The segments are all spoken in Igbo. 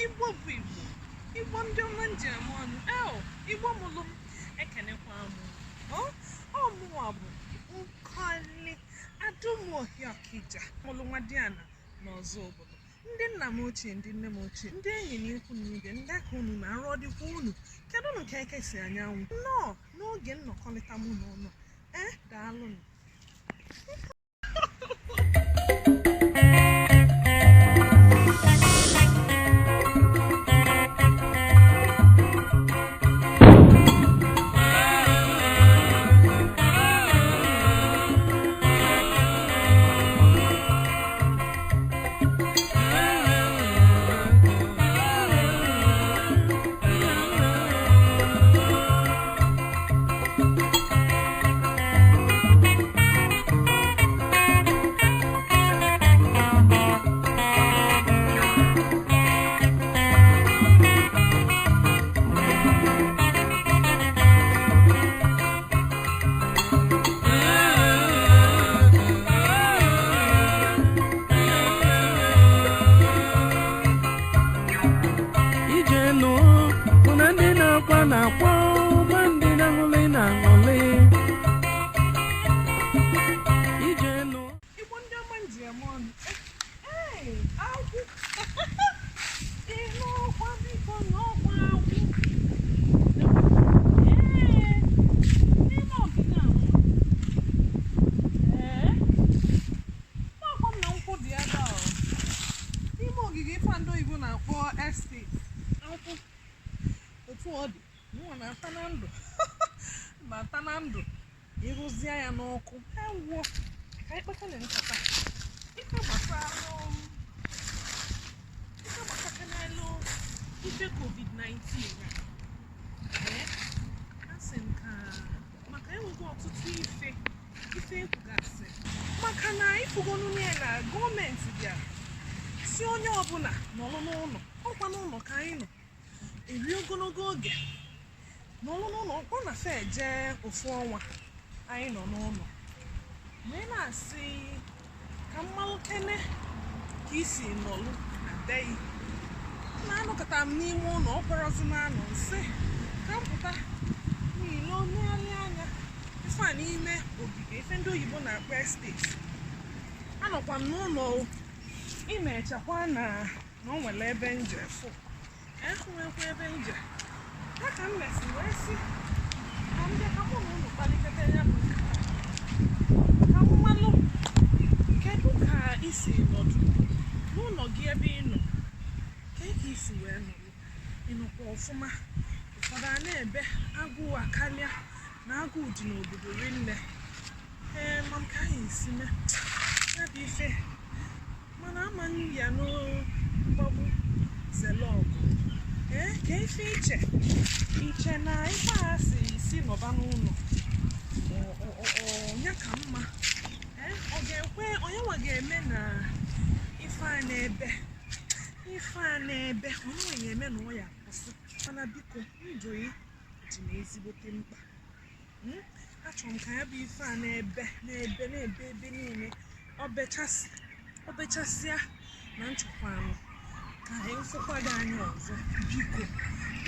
Igbo bụ Igbo, Igbo ndị ọma m ji eme ọnụ. Eo, Igbo mụlụ m, ekenekwa m. Ọ mụnwa bụ Nkọli Adụmohia Ọkija mụlụ nwa Diana n'Ọzụbụlụ. Ndị nna m ochie, ndị nne m ochie, ndị enyi na ikwu na ibe, ndị aka unu na-arụ ọdịkwa unu. Kedu nụ ka eke si anyanwụ? Nnọọ n'oge nnọkọlịta mụ na unu. Ee, daalụnụ. Ije nụ mụ na ndị na-akwa na-akwa, ma ndị na-aṅụlị na-aṅụlị. Ije nụ. Igbo ndị ọma m ji eme ọnụ. Ee, agwụ. Ị n'ọkwa, biko, n'ọkwa agwụ. Ee, n'ime ogige ahụ. Ee, n'ọkwa m na nkwụ dị ebe a. N'ime ogige ife ndị oyibo na-akpọ estate. Nkwụ otu ọ dị, mụnwa na-ata na ndụ, na-ata na ndụ. Ịrụzie ya n'ọkụ, ewuo. Ka anyị kpakana nkata ife gbasara ife gbasakanalụ ife COVID-19 a. Ee, asị m ka maka enwego ọtụtụ ife ekwugasị, maka na ifugonu ya na gọọmenti bịara si onye ọbụla nọrọ n'ụlọ. Ọkwa n'ụlọ ka anyị nọ eri ogologo oge, nọrọ n'ụlọ. Ọkwa na fe jee ofu ọnwa anyị nọ n'ụlọ, wee na-asị ka mmalụ kene ka isi nọlụ na beghị na-anọkọta m n'ime ụlọ. Ọ kwerọzi m anọ nsị ka m pụta n'ilo negharị anya ife a n'ime ogige ife ndị oyibo na-akpọ estate. Anọkwa m n'ụlọ imechakwa na o nwere ebe nje fụ nwekwa ebe nje ya ka m mesi wee sị ka m bịa ka mụ na ụlọ kpalikọta ya bụ nkata, ka m malụ kedu ka isi nọdụ n'ụlọ gị ebe ị nọ, ka ka isi wee nọrọ, ịnọkwa ọfụma. Ụfọdụ a na-ebe agụụ akarịa na agụụ dị n'obodo rinne. Ee, ma nke anyị esi mee ya bụ ife, mana ama ya n'mgbagbu zele ọgụ. Ee, ka ife iche iche na ife a si si nọba n'ụlọ ya ka mma. Ee, ọ ga-ekwe onye nwa ga-eme na ife a na-ebe, ife a na-ebe, onye nwa ga-eme na ọ ya akwụsị. Mana biko, ndụ ị dị na ezigbote mkpa. Achọrọ m ka ya bụ ife a na-ebe na-ebe na-ebe ebe niile ọ bechasịa na nchekwanụ ka anyị fụkwa gị anya ọzọ. Biko,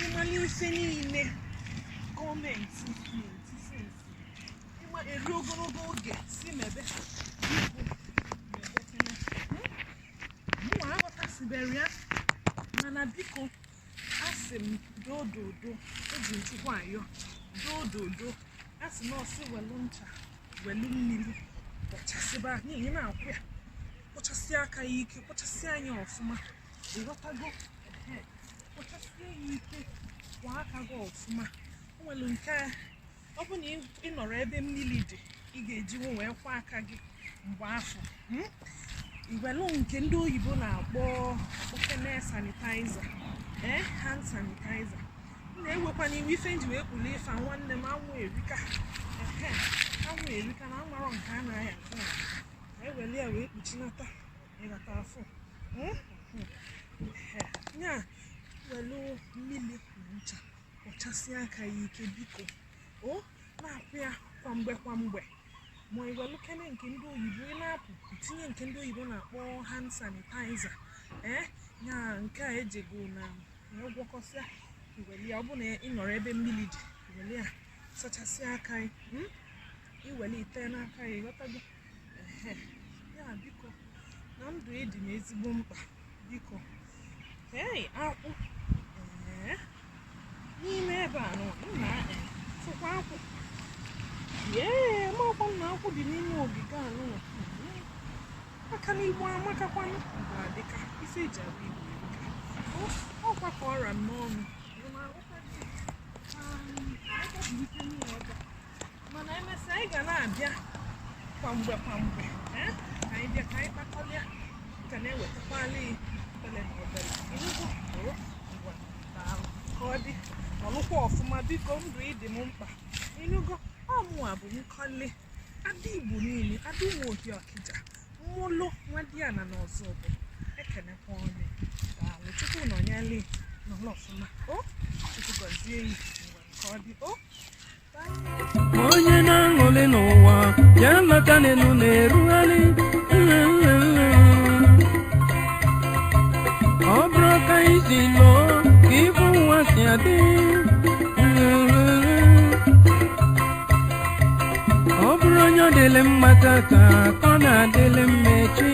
ịmala ife niile gọọmenti na-etisi nsi ịma eri ogologo oge si mebe, biko mebekene. Mụnwa aghọtasibere ya, mana biko, asị m dododo, eji m Chukwu ayọ, dododo. Asị na ọsị welu ncha, welu mmiri kpọchasịba n'ihi na-akwụ ya, kpọchasịa aka ya ike, kpọchasịa anya ọfụma. Ịghọtago? Kpọchasịa ya ike, kwa aka gị ọfụma. O nwere nke ọ bụ na ị nọrọ ebe mmiri dị, ị ga-ejinwu wee kwa aka gị mgbe afọ. Iwelu nke ndị oyibo na-akpọ akpọkene sanitizer, ee, hand sanitizer. M na-ewekwa n'iwe ife nji wee kpụrụ ife a, nwanne m, anwụ erika. Ehe, anwụ erika na amarọ nke a na-aya afụ ka eweli ya wee kpuchinata ịghọta afọ ya. Welu mmiri na ncha kpọchasịa aka ya ike, biko. O na-akwụ ya kwa mgbe kwa mgbe, ma iwelukene nke ndị oyibo ị na-apụ, tinye nke ndị oyibo na-akpọ hand sanitizer. Ee, Ya nke a ejego na wee gwọkọsịa, iweli ya. Ọ bụ na ị nọrọ ebe mmiri dị, iweli ya sachasịa aka gị, Iweli ite n'aka ya, ịghọtago? Ehe, ya biko, na ndụ ịdị m ezigbo mkpa, biko. Hey, akwụ, ee, n'ime ebe a nọ nna, ee, fụkwa akwụ. Yee, makwa m na akwụ dị n'ime ogige a nọ aka n'Igbo amakakwanụ. Igbo adịka ife eji agwa Igbo erika. Ọkwa ka ọra m n'ọnụ. Ị na-aghọta gị? Anyị ga-ebilite n'ihe ebe a. Mana emesịa, anyị ga na-abịa kwa mgbe kwa mgbe, ee, ka anyị bịa ka anyị kpakọlịa, ka na-ewetakwala obele na obele. Ịnụgo? O ngwa, daalụ, ka ọ dị. Nọlụkwa ọfụma, biko. Ndụ ịdị m mkpa, ịnụgo? Ọ mụnwa bụ Nkọli Ada Igbo niile, Ada Ụmụ Ohi Ọkịja, mmụlụ nwadiana na ọzọ obodo. Ekenekwa ọnụ, daalụ. Chukwu nọnyele, nọlụ ọfụma. O Chukwu gọzie yi. Ngwa, ka ọ dị. O bye. Onye na-aṅụlị n'ụwa ya lọta n'elu na-erugharị. Ọ bụrụ ka isi lụọ ka ibu nwa si adị, ọ bụrụ onye ọ dịlị mma tata ka ọ na-adịlị mma echi.